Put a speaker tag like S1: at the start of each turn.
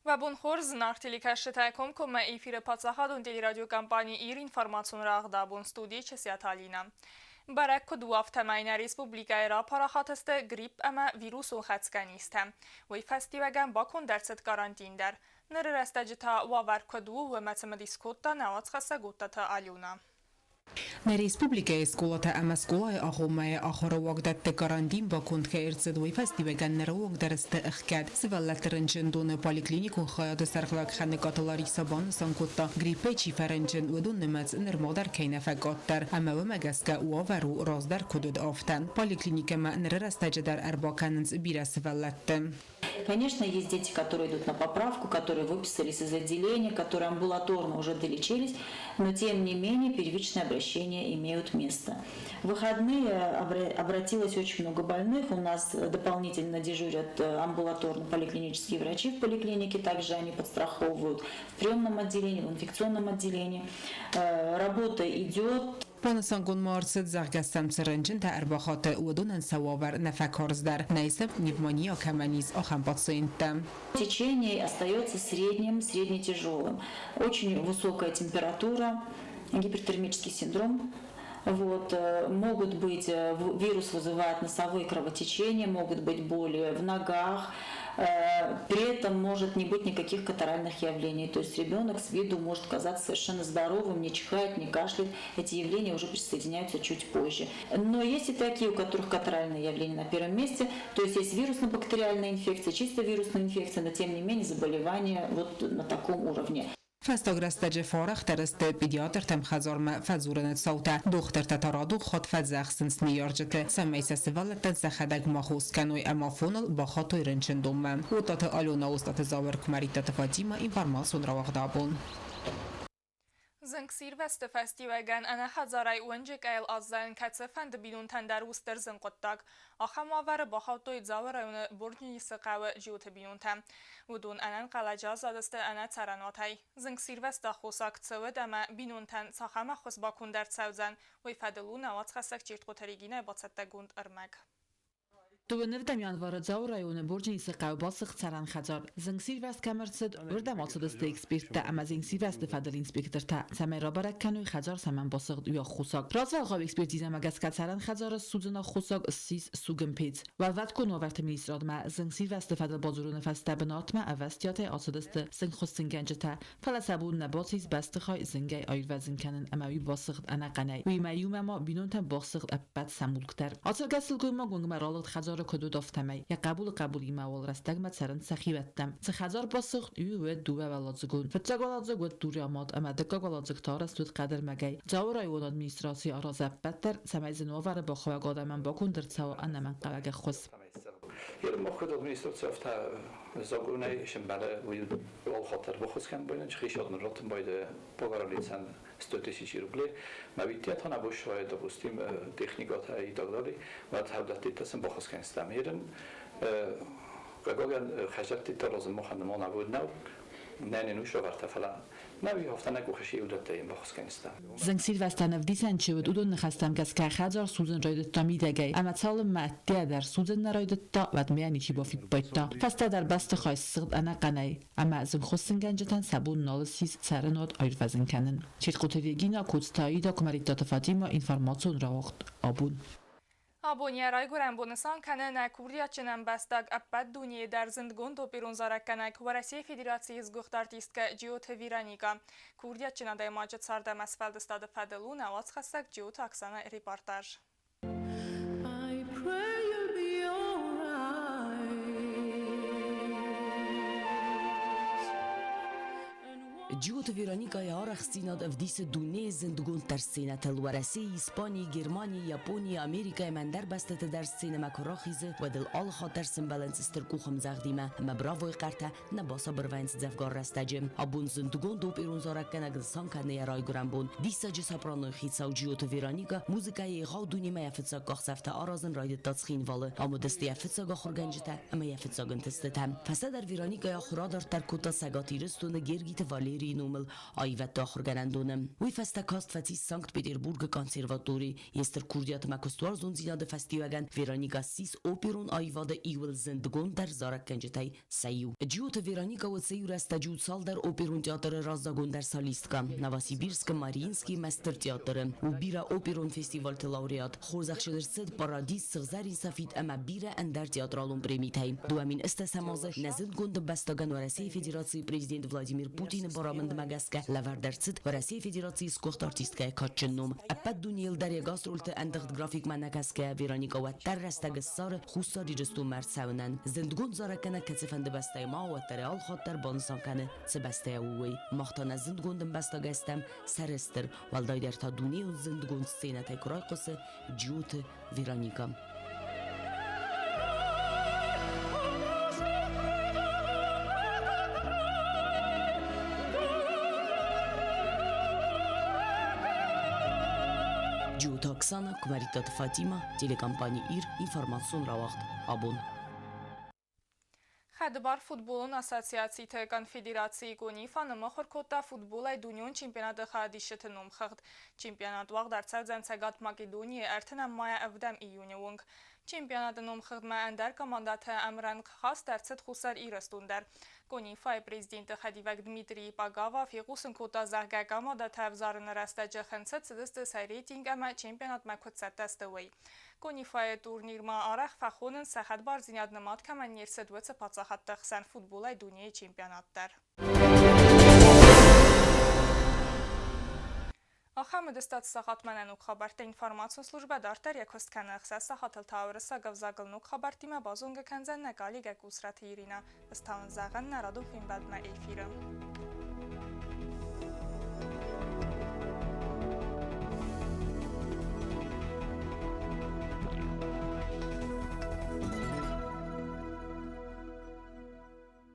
S1: Уӕ бон хорз, зынаргъ телекӕсджытӕ, комкоммӕ эфиры паддзахадон телерадиокомпани «Ир» информацион рӕгъдабон студийы Чысиаты Алинӕ. Бӕрӕг куыд у, афтӕмӕй нӕ республикӕйы рапарахат сты грипп ӕмӕ вирусон хӕцгӕ низтӕ. Уый фӕстиуӕгӕн баконд ӕрцыд карантин дӕр. Ныры рӕстӕджы та уавӕр куыд у, уымӕ цымыдис кодта нӕ уацхӕссӕг Оттаты Алёна.
S2: Нӕ республикӕйы скъолатӕ ӕмӕ скъолайы агъоммӕйы ахуыры уагдӕтты карантин баконд кӕй ӕрцыд, уый фӕстиуӕгӕн ныры онг дӕр сты ӕхгӕд. Сывӕллӕтты рынчындоны поликлиникон хайады сӕргълӕууӕг Хӕныкъаты Ларисӕ банысан кодта, гриппӕй чи фӕрынчын, уыдон нымӕц нырма дӕр кӕй нӕ фӕкъаддӕр, ӕмӕ уымӕ гӕсгӕ уавӕр у раздӕр куыд уыд, афтӕ. Поликлиникӕмӕ ныры рӕстӕджы дӕр ӕрбакӕнынц бирӕ сывӕллӕтты.
S3: Конечно, есть дети, которые идут на поправку, которые выписались из отделения, которые амбулаторно уже долечились, но тем не менее первичные обращения имеют место. В выходные обратилось очень много больных. У нас дополнительно дежурят амбулаторно-поликлинические врачи в поликлинике, также они подстраховывают в приемном отделении, в инфекционном отделении. Работа идет.
S2: Банысангонд ма ӕрцыд, зӕгъгӕ сӕм цы рынчынтӕ ӕрбахаты, уыдонӕн сӕ уавӕр нӕ фӕкарздӕр, нӕй сӕм пневмония кӕмӕн ис, ахӕм пациенттӕ.
S3: Течение остается средним, среднетяжелым. Очень высокая температура, гипертермический синдром, вот, могут быть, вирус вызывает носовые кровотечения, могут быть боли в ногах, при этом может не быть никаких катаральных явлений. То есть ребенок с виду может казаться совершенно здоровым, не чихает, не кашляет. Эти явления уже присоединяются чуть позже. Но есть и такие, у которых катаральные явления на первом месте. То есть есть вирусно-бактериальная инфекция, чисто вирусная инфекция, но тем не менее заболевание вот на таком уровне.
S2: Фӕстаг рӕстӕджы фӕарӕхдӕр сты педиатртӕм хӕдзармӕ фӕдзурыны цаутӕ. Дохтыртӕ та радон хатт фӕдзӕхсынц ныййарджыты, цӕмӕй сӕ сывӕллӕттӕн сӕхӕдӕг ма хос кӕной ӕмӕ афоныл бахатой рынчындонмӕ. Уытаты Алена, Остъаты Зауыр, Куымӕридтаты Фатимӕ, информацион рауагъдабон.
S1: Зынгсирвӕзты фӕстиуӕгӕн ӕнӕхӕдзарӕй уынджы къӕйыл аззайын кӕцыфӕнды бинонтӕн дӕр у стыр зын хъуыддаг. Ахӕм уавӕры бахаудтой Дзауы районы Бордженисы хъӕуы Джиоты бинонтӕ. Уыдон ӕнӕнхъӕлӕджы аззадысты ӕнӕ цӕрӕнуатӕй. Зынгсирвӕзты аххосаг цы уыд ӕмӕ бинонтӕн цахӕм ӕххуыс баконд ӕрцӕудзӕн, уый фӕдыл у нӕ уацхӕссӕг Чертхъоты Регинӕйы бацӕттӕгонд ӕрмӕг.
S4: Дыууынӕрдӕм январы Дзауы районы Бордженисы хъӕуы басыгъд цӕрӕн хӕдзар. Зынгсирвӕзт кӕм ӕрцыд, уырдӕм ацыдысты эксперттӕ ӕмӕ зынгсирвӕзты фӕдыл инспектортӕ, цӕмӕй рабӕрӕг кӕной хӕдзар цӕмӕн басыгъд, уый аххосаг. Развӕлгъау экспертизӕмӕ гӕсгӕ цӕрӕн хӕдзары ссудзын аххосаг ссис сугын пец. Уӕлвӕткон уавӕрты министрадмӕ зынгсирвӕзты фӕдыл бадзурыны фӕстӕ бынатмӕ ӕвӕстиатӕй ацыдысты зынгхуыссынгӕнджытӕ, Фӕлӕ сӕ бон нӕ бацис бӕстыхай зынгӕй аирвӕзын кӕнын ӕмӕ уый басыгъд ӕнӕхъӕнӕй. Уыимӕ иумӕ ма бинонтӕн басыгъд ӕппӕт сӕ мулк дӕр. Ацӕргӕ сылгоймаг уынгмӕ ралыгъд хӕдзары куыд уыд, афтӕмӕй. Йӕ хъӕбулы хъӕбулимӕ уал рӕстӕгмӕ цӕрынц сӕхиуӕттӕм. Цы хӕдзар басыгъд, уый уыд дыууӕуӕладзыгон. Фыццаг уӕладзыг уыд дурӕмад ӕмӕ дыккаг уӕладзыг та арӕзт уыд хъӕдӕрмӕгӕй. Дзауы районы администраци аразы ӕппӕт дӕр, цӕмӕй зын уавӕры бахауӕг адӕмӕн баконд ӕрцӕуа ӕнӕмӕнгхъӕуӕг ӕххуыс.
S5: Законӕй сымбӕлы уый уӕлхатӕр бахуысгӕн хисадны ротын байды погоралицан 100 тысяч рублей. Ма ведь она больше, допустим, техника и так далее. Вот хавдаттита сын бахуысгӕн Ерын Гагоган хӕжаттита розын мохан мона вуднау. Нӕнен уый сӕвӕрдта, фӕлӕ нӕ уый афтӕ нӕ къухы уыдӕттӕ йын баххуыс кӕныстӕм.
S4: Зынгсирвӕзтӕн ӕвдисӕн чи уыд, уыдон ныхӕстӕм гӕсгӕ хӕдзар судзын райдыдта мидӕгӕй, ӕмӕ цалынмӕ ӕддейӕ дӕр судзын нӕ райдыдта, уӕдмӕ йӕ ничи бафиппайдта. Фӕстӕдӕр бӕстыхай ссыгъд ӕнӕхъӕнӕй, ӕмӕ зынгхуыссынгӕнджытӕн сӕ бон нал ссис цӕрынуат аирвӕзын кӕнын. Чертхъоты Регина, Коцты Аида, Куымӕридтаты Фатимӕ, информацион рауагъд абон.
S1: Абон йӕ райгуырӕн бон нысан кӕны нӕ курдиатджын ӕмбӕстаг ӕппӕт дунейы дӕр зындгонд оперон зарӕггӕнӕг Уӕрӕсейы Федерацийы сгуыхт артисткӕ Джиоты Вероникӕ. Курдиатджын адӕймаджы цард ӕмӕ сфӕлдыстады фӕдыл у нӕ уацхӕссӕг Джиоты Оксанӕ репортаж.
S6: I pray you'll be alright.
S7: Джиоты Вероникӕйы арӕхстдзинад ӕвдисы дунейы зындгонддӕр сценӕтыл Уӕрӕсейы, Испанийы, Германийы, Японийы, Америкӕйы ӕмӕ ӕндӕр бӕстӕты дӕр сценӕмӕ куы рахизы, уӕд ыл алы хатт дӕр сӕмбӕлынц стыр къухӕмдзӕгъдимӕ ӕмӕ бравойы хъӕртӕ нӕ басабыр вӕййынц дзӕвгар рӕстӕджы. Абон зындгонд оперон зарӕггӕнӕг нысан кӕны йӕ райгуырӕн бон. Диссаджы сопранойы хицау Джиоты Вероникӕ музыкӕйы егъау дунемӕ йӕ фыццаг къахдзӕфтӕ аразын райдыдта Цхинвалы. Ам уыдысты йӕ фыццаг ахуыргӕнджытӕ ӕмӕ йӕ фыццаг ӕнтыстытӕ. Фӕстӕдӕр Вероникӕйы ахуыр адарддӕр кодта Цӕгат Ирыстоны Гергиты Валерийы. Валерийы номыл аивӕдты ахуыргӕнӕндоны. Уый фӕстӕ каст фӕцис Санкт-Петербургы консерватори. Йе стыр курдиатмӕ куыстуарзондзинады фӕстиуӕгӕн Вероника ссис оперон аивады иууыл зындгонддӕр зарӕггӕнджытӕй сӕ иу. Джиоты Вероника уыд сӕ иу рӕстӕджы у цалдӕр оперон театры раззагондӕр солисткӕ. Новосибирскы Мариинский мастер театры у бирӕ оперон фестивальты лауреат. Хорзӕхджын ӕрцыд Парадиз, Сыгъзӕрин софит ӕмӕ бирӕ ӕндӕр театралон премитӕй. 2008 азы нӕ зындгонд ӕмбӕстагӕн Уӕрӕсейы Федерацийы президент Владимир Путины барамындмӕ гӕсгӕ лӕвӕрд ӕрцыд Уӕрӕсейы Федерацийы сгуыхт артисткӕйы кадджын ном. Ӕппӕт дунейыл дӕр йӕ гастрольты ӕндыгъд графикмӕ нӕ гӕсгӕ Вероникӕ уӕддӕр рӕстӕг ссары Хуссар Ирыстонмӕ ӕрцӕуынӕн. Зындгонд зарӕггӕнӕг кӕцыфӕнды бӕстӕйы ма уӕддӕр алхатт дӕр банысан кӕны, цы бӕстӕйӕ у, уый. Мах та нӕ зындгонд ӕмбӕстагӕй стӕм сӕрыстыр, уӕлдайдӕр та дунейон зындгонд сценӕтӕй куы райхъуысы Джиоты Вероникӕ. Джиоты Оксана, Куымӕридтаты Фатимӕ, телекомпани «Ир», информацион рауагъд «Абон».
S1: Хӕдбар футболон ассоциациты конфедерацийы КОНИФА ныммыхуыр кодта футболӕй дунеон чемпионаты хайадисджыты номхыгъд. Чемпионат уагъд ӕрцӕудзӕн Цӕгат Македонийы 30 майӕ 7 июны онг. Чемпионаты номхыгъдмӕ ӕндӕр командӕтӕ ӕмрӕнхъ хаст ӕрцыд Хуссар Ирыстон дӕр. КОНИФА-йы президенты хӕдивӕг Дмитрий Пагава фехъусын кодта, зӕгъгӕ, командӕтӕ ӕвзарыны рӕстӕджы хынцыд цыдысты сӕ рейтинг ӕмӕ чемпионатмӕ куыд цӕттӕ сты, уый. Конифайы турнирмӕ арӕх фӕхонынц сӕ хӕдбардзинад нымад кӕмӕн не рцыд, уыцы паддзахӕдты хсӕн футболӕй дунейы чемпионат дӕр. Ахӕм уыдыстат сахатмӕ нӕ ног хабӕрттӕ информацион службӕ дарддӕр йӕ куыст кӕны. Ӕхсӕз сахатыл та уырыссаг ӕвзагыл ног хабӕрттимӕ базонгӕ кӕндзӕн нӕ коллегӕ Къусраты Иринӕ. Ӕз та уын зӕгъын нӕ радон фембӕлдмӕ эфиры.